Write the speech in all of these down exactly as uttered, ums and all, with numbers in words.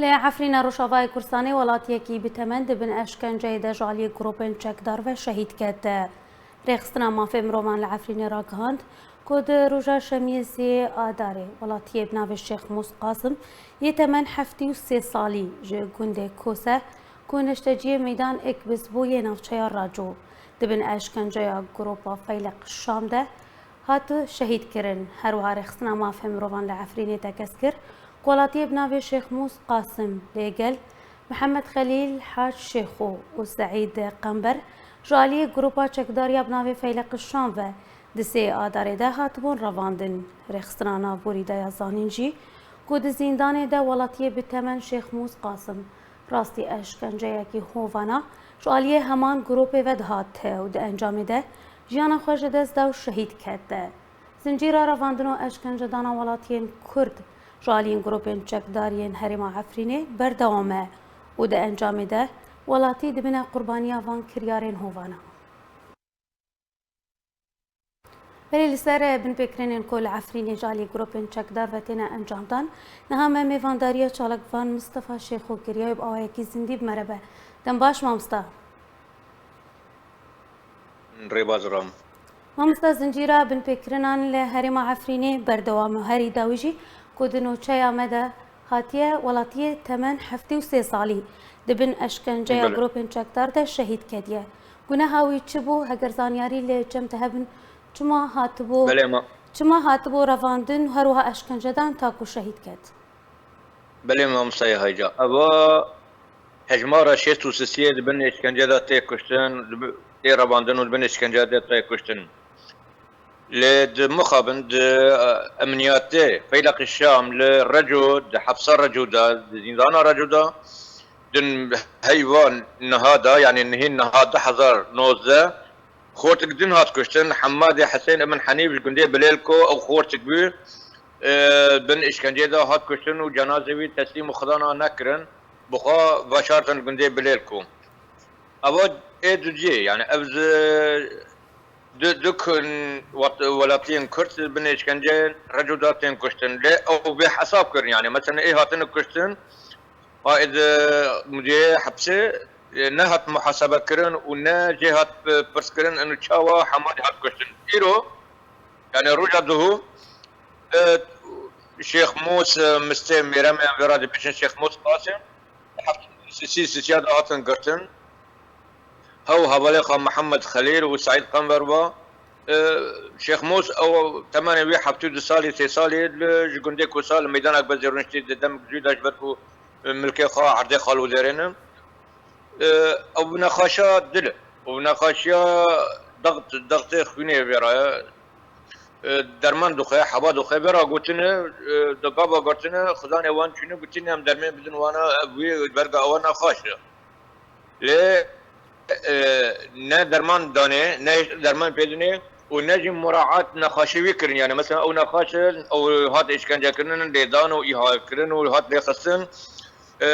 Li Efrîna Rojavayê Kurdistanê welatiyekî bi temen di bin eşkenceyê de ji aliyê grûpên çekdar ve şehîd ket. Rêxistina Mafê Mirovan li Efrînê ragihand ku di roja Şemiyê sê Adarê welatiyê bi navê Şêx Mûs Qasim yê temen heftê û sê salî ji gundê Kose ku neşteciyê Meydan Ekbis bû yê navçeya Raco di bin eşkenceya grûpa Feyleq Şam de hat şehîd kirin. Her wiha Rêxistina Mafê Mirovan li Efrînê tekez kir ku welatiyê bi navê Şêx Mûs Qasim lê gel Mihemed Xelîl, Hac Şêxo û Seîd Qember ji aliyê grûpa çekdar ya bi navê Feyleq Şam ve di sê Adarê de hatibûn revandin. Rêxistina navborî daye zanîn jî ku di zîndanê de welatiyê bi temen Şêx Mûs Qasim rastî eşkenceyekî hovana ji aliyê heman grûpê ve dihat û di encamê de jiyana xwe ji dest da û şehîd ket. Zincîra revandin û eşkencedana welatiyên Kurd ji aliyên grûpên çekdar yên Herêma Efrînê berdewam e û di encamê de welatî dibine qurbaniya van kiryarên hovana. Belê li ser binpêkirinên ku li Efrînê ji alî grûpên çekdar ve têne encamdan, niha me mêvandariya çalakvan Mistefa Şêxo kiriye û bi awayekî zindî bi me re be. Dem baş mamosta. Rêbaz Ram. Mamosta, zincîra binpêkirinan li herêma Efrînê berdewam e. Herî dawî jî ku di nûçeya me de hatiye, welatiyê temen heftê û sê salî di bin eşkenceya Belê. grûpên çekdar de şehîd ketiye. Guneha wî çi bû? Heger zanyarî li cem te hebin, çima hatibû, Belê ma. çima hatibû revandin û her wiha eşkencedan ta ku şehîd ket? Belê mamostayê Hayca. Eva hejmara şêst û sisiyê di bin êşkence de tê kuştin, di bi-, tê revandin û di bin êşkence de tê kuştin. Lê di mixabin di, e, emniyatê Feyleqî Şam li Reco, di hepsa Reco de, di zîndana Reco de, din heyva niha de, yanî nihî niha du hezar nozdeh, xortik din hat kuştin, Hemmadê Hesên ibn Henîf ji gundê Bilêlko, ew xortik bû, e, bin îşkencê de hat kuştin û cenazê wî teslîm Xidana nekirin, bi xwe veşartin gundê Bilêlko. Eva ê du cihê, yani ev zi-, du, du kun wat-, welatiyên Kurd bin îşkenceyên Reco de tên kuştin. Lê ew bê hesab kirin, yani mesela ê hatine kuştin, ha ê di mudiyê hepsê, e, ne hat muhasebe kirin û ne jê hat, e, pirs kirin, inu çawa Hemmadê hat kuştin. Îro, yani roja duhû, e, Şêx Mûs, e, Mistê Mêremê em vê re dibêjin Şêx Mûs Qasim, heft-, sisî, sisiya de hatin girtin. Hew hevalê xwe Mihemed Xelîl û Seîd Qenver wa. E, Şêx Mûs ew temenê wî heftê û du salî, sê salî li, ji gundê Kosa li Meydan Ekbezê rûniştî di demek zû de ji ber ku, e, milkê xwe erdê xalwêderê ne. E, ew bi nexaşa dil e. Ew nexaşiya dext, dextê xwînê vê re ye. E, derman dixwe, heba dixwe, vê re gotine, e, di gava girtine, xizanê wan çûne, gotine em dermên bidin wana, ev wî berga ewa nexaş e. Lê, e, ne derman danê, ne derman pê dinê û ne jî muraat nexaşê wî kirin. Yani mesela ew nexaş e, ew hat îşkencekirin, lêdan û îhalkirin û hat lêxistin. E,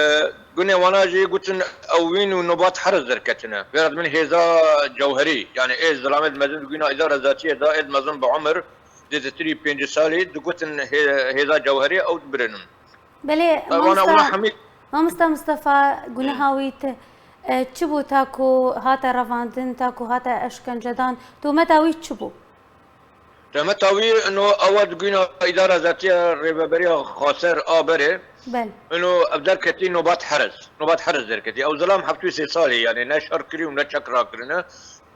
gunê wana jî gotin ew wîn û nobat herz derketine. Vê re dimin hêza cewherî, yani ê zilamê di mezin di gwîna îdara zatiyê de, ê di mezin bi umir, dê di tirî pêncî salî, digotin hê-, hêza cewherî ew dibirinin. Belê, E, wana mamosta, wina hemî- mamosta Mistefa, guneha wî te, e, çi bû ta ku hate revandin, ta ku hate eşkencedan, tometa wî çi bû? Tehmeta wî ino ewa di gwîna îdara zatiya rêveberiya xaser a berê. Belê. Ino ev derketî nobat herez. Nobat herez derketî. Ew zilam heftê û sê salî, yani ne şer kirî û ne çek rakirine.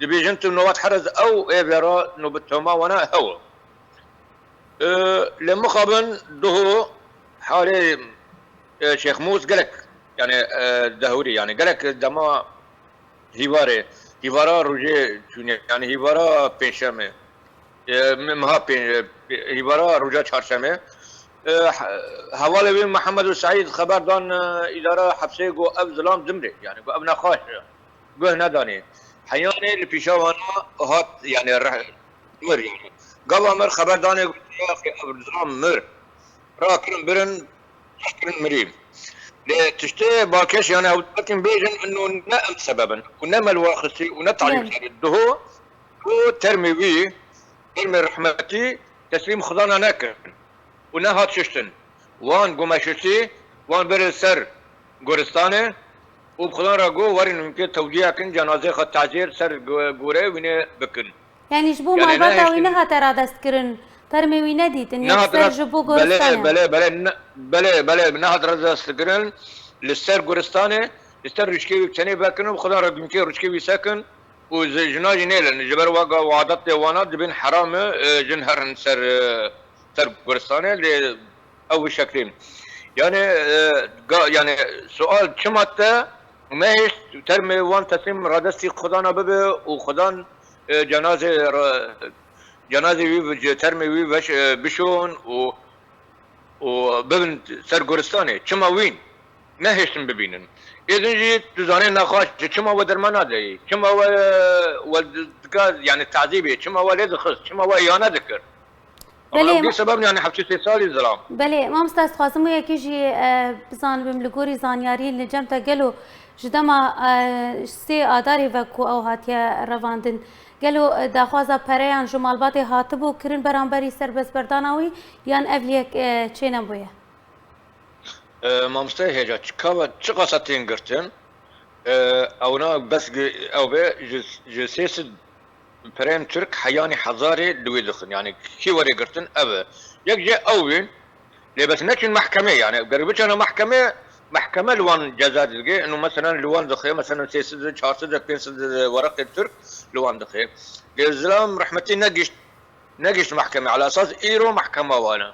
Dibêjin tu nobat herez ew ê vera no bi toma wana hew. E, lê mixabin duhu halê, e, Şêx Mûs gelek, yani, e, dehûrî, yani gelek dema hîvarê, hîvara rojê çûnê, yani hîvara pênşemê, e, me-, meha pê-, pê-, hîvara roja çarşemê, e, he-, hevalê wî Mihemed û Seîd xeber dan, e, îdara hepsê, got ev zilam dimrê, yani got ev nexaş e, guh nedanê. Heyanê li pîşa wana hat, yani re-, mir, yani. Gava mir xeber danê, got ya xê ev zilam mir. Rakirin birin, kirin mirî. Lê tiştê balkêş, yani ew dikin bêjin, ino ne em sebeb in û ne me li wan xistî û ne talîb Belê. serî. Duhu ku termê wî, termê rehmetî teslîm Xidana nekirin û nehat şiştin. Wan gome şiştî, wan berê ser goristanê û bi Xudan re got, werin hûnkê tewcîhekin, cenazê xwe taziyê li ser go-, goreyê wînê bikin. Yanî ji bo malbata wî nehate radestkirin, termê wî nedîtin, yekser ji bo goristanê. Belê, belê, belê, ne-, belê, belê, nehat radestkirin, li ser goristanê, li ser rûçkê wî bi tenê vekin û bi Xudan re hûnkê rûçkê wî sekin û ji-, jina jî nêlin. Ji ber wega adet tê wana dibin heram e, e, jin herin ser, e, ser goristanê, lê ew bi şeklî. Yani, e, ga-, yani sual çima te nehişt termê wan teslîm radestî Xudana bibe û Xudan, e, cenazê re-, cenazê wî bi ce-, termê wî veş-, e, bişon û, û bibin ser goristanê. Çima wîn? Nehiştin bibînin. Êdin jî tu zanê nexaş, çima we derman nadeyî? Çima we, we dika, yani tazîbê? Çima we lê dixist? Çima we îhane dikir? Ama Belê, ew ma- sebeb yani heft û sê salî zilam. Belê, mamosta, ez dixwazim wê yekê jî, e, bizanibim li gorî zanyariyên li cem te gelo ji dema, e, sê Adarê ve ku ew hatiye revandin, gelo, e, daxwaza pereyan ji malbatê hatibû kirin beramberî serbestberdana wî yan ev yek, e, çênebûye? E, mamoste hêja, çi ka ve, çi qasa tên girtin? E, ewna bes gi-, ew be ji, ji sê sed perên Tirk heyanî hezarê li wê dixin. Yani kî were girtin ev e. Yek jê ew bîn, lê bes neçin mehkemê. Yani ger biçana mehkemê, mehkeme li wan ceza didike. Ino meselen li wan dixe, meselen sê sed, çar sed, pênc sed wereqê Tirk li wan dixe. Lê zilam rehmetî negişt, negişt mehkemê. Ala esas îro mehkema wan e.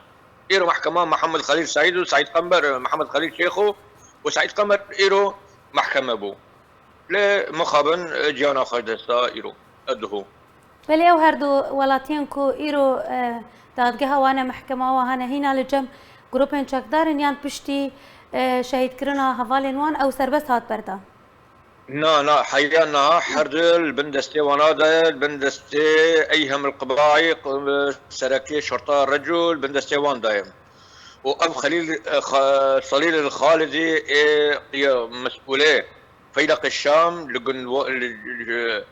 Îro mehkema Mihemed Xelîl Seîd û Seîd Qember, Mihemed Xelîl Şêxo û Seîd Qember îro mehkeme bû. Lê mixabin, e, ciyana xwe ji dest da îro, e, diho. Belê ew her du welatiyên ku îro, e, dadgeha wan e, mehkema wan hene, hîna li cem grûpên çekdar in yan piştî, e, şehîdkirina hevalên wan ew serbest hat berdan? Na, na, heya niha her du li bin destê wana de ye, li bin destê Eyhem el-Qibaî, q-, serekê şerta Reco, li bin destê wan de ye. Û ev Xelîl, e, Xa-, Salîl el-Xalidî ê, ê mesûlê Feyleq Şam li gund-, li, li,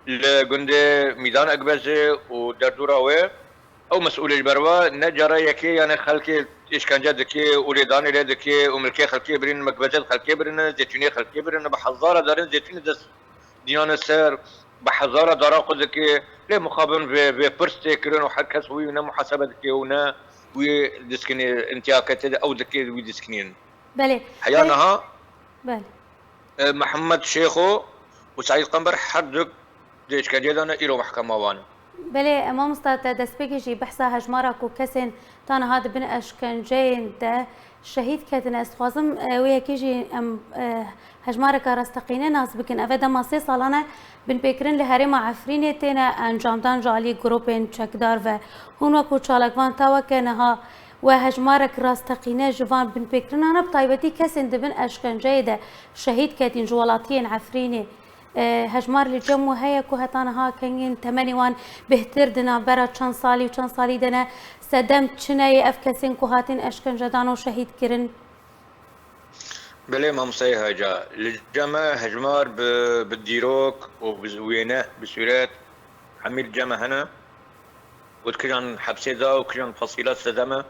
li gundê Mîdan Ekbezê û derdora wê, ew mesûlê ji ber ve ne cara yekê, yani xelkê îşkence dike û lêdanê lê dike û milkê xelkê birîn, mekbezet xelkê birîne, zêtûnê xelkê birîne, bi hezara darin zêtûnê dest dînane ser, bi hezara dara xwe dike, lê mixabin vê, vê pirs tê kirin û her kes wî ne muhasebe dike û ne wî diskinê, intiyaketê de ew dike wî diskinîn. Belê. Heya Belê. niha Belê. E, Mihemed Şêxo û Seîd Qember her du di îşkenceyê de ne, îro mehkema wan e. Belê, e, mamosta, te destpêkê jî behsa hejmara ku kesên ta niha di bin eşkenceyên de şehîd ketine. Ez dixwazim, e, wê yekê jî em, e, hejmareka rasteqîne nas bikin. Eve dema sê salan e binpêkirin li herêma Efrînê têne encamdan ji alî grûpên çekdar ve. Hûn wekû çalakvan ta weke niha we hejmarek rasteqîne ji van binpêkirinan e, bi taybetî kesên di bin eşkenceyê de şehîd ketîn ji welatiyên Efrînê. E, hejmar li cem we heye ku heta niha kengên temenê wan bêhtir di navbera çend salî û çend salî de ne? Sedem çi ne yê ev kesên ku hatin eşkencedan û şehîd kirin? Belê mamosteyê Hêca, li cem me hejmar bi, bi dîrok û bi wêne, bi sûret hemî li cem me hene. Û di kijan hepsê de û kijan fesîla sedeme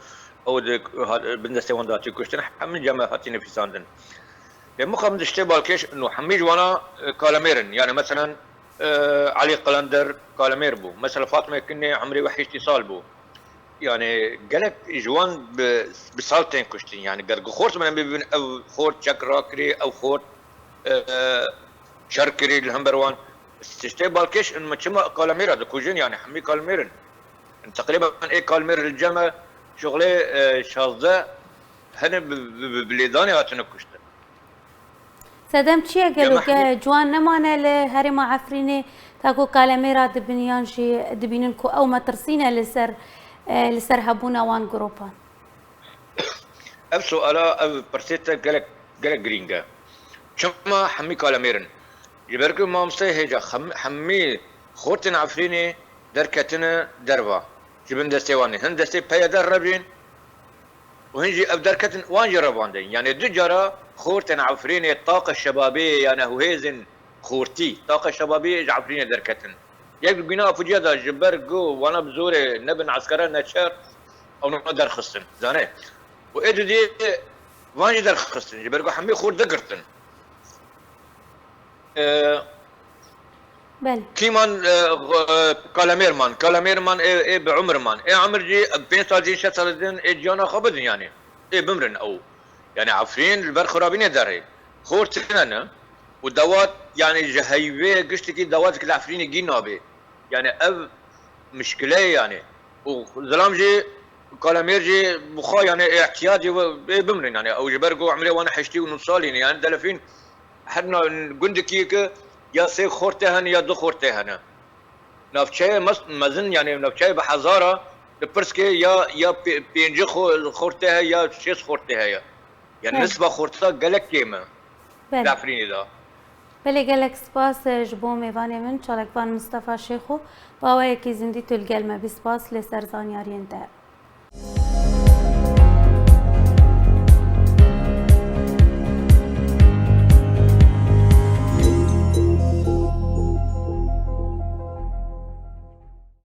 ew di ha-, bin destê wan de hatî kuştin, hemî cem me hatî nifîsandin. Lê mixabin di ştê balkêş û hemî ji wana, e, kalemêr in. Yani meselen, e, Elî Qelender kalemêr bû. Mesela Fatmê Kinê emrê wî heştî sal bû. Yani gelek ji wan bi, bi sal tên kuştin. Yani ger ku xort min bibin ev xort çek rakirî, ev xort, e, şer kirî li hember wan. Tiştê balkêş in, me çima kalemêra dikujin, yani hemî kalemêr in. Teqrîben ê kalemêr li cem me şuxlê, e, şazdeh hene bi, bi, bi, bi lêdanê hatine kuştin. Sedem çi ye gelo ke ciwan nemane li herêma Efrînê, ta ku kalemêra dibin yan jî dibînin ku ew metirsî ne li ser, e, li ser hebûna wan grûpan? Ev suala, ev pirsê te gelek, gelek girîng e. Çima hemî kalemêr in? Ji ber ku mamosteyê Hêca xem-, hemî xortên Efrînê derketine derva. Ji bin destê wan e. Hin destê P Y D re bîn û hin jî ev derketin, wan jî revandin. Yani du cara xortên Efrînê, taqa şebabê, yani ew hêzên xortî, taqa şebabê ji Efrînê derketin. Yek di Gûna Apuciya de ji ber ku wana bi zorê nebin eskera neçer, ewna derxistin. Zanê? Û ê didê Van jî derxistin, ji ber ku hemî xort digirtin. E, Belê. Kîman, e, xo- e, kalemêrman, kalemêrman ê, ê bi umir man. Ê umir jî pênc sal jî şeş sal din ê ciyana xwe bidin yani. Ê bimrin ew. Yani Efrîn li ber xirabînê derê. Xort tine ne. Û dewat yani ji heyvê giştikî dewat ki li Efrînê gî nabê. Yani ev mişkile ye yani. Û zilam jî kalemêr jî bi xwe yani ihtiyacê we ê bimrin yani. Ew ji ber ku umrê wan heştê û nû salî ne yani delefîn her na-, gundikî ki ya sê xortê hene ya du xortê hene. Navçeyê mes-, mezin yani navçeyê bi hezara di Pirskê ya, ya pê-, pêncî xo-, xortê heye ya şêst xortê heye. Yani Belê. Nisba xorta gelek kêm e. Belê. Li Efrînê de. Belê, gelek spas, e, ji bo mêvanê min Çalakvan Mistefa Şêxo. Bi awayekî zindî tu li gel me bî. Spas lê ser zanyariyên te.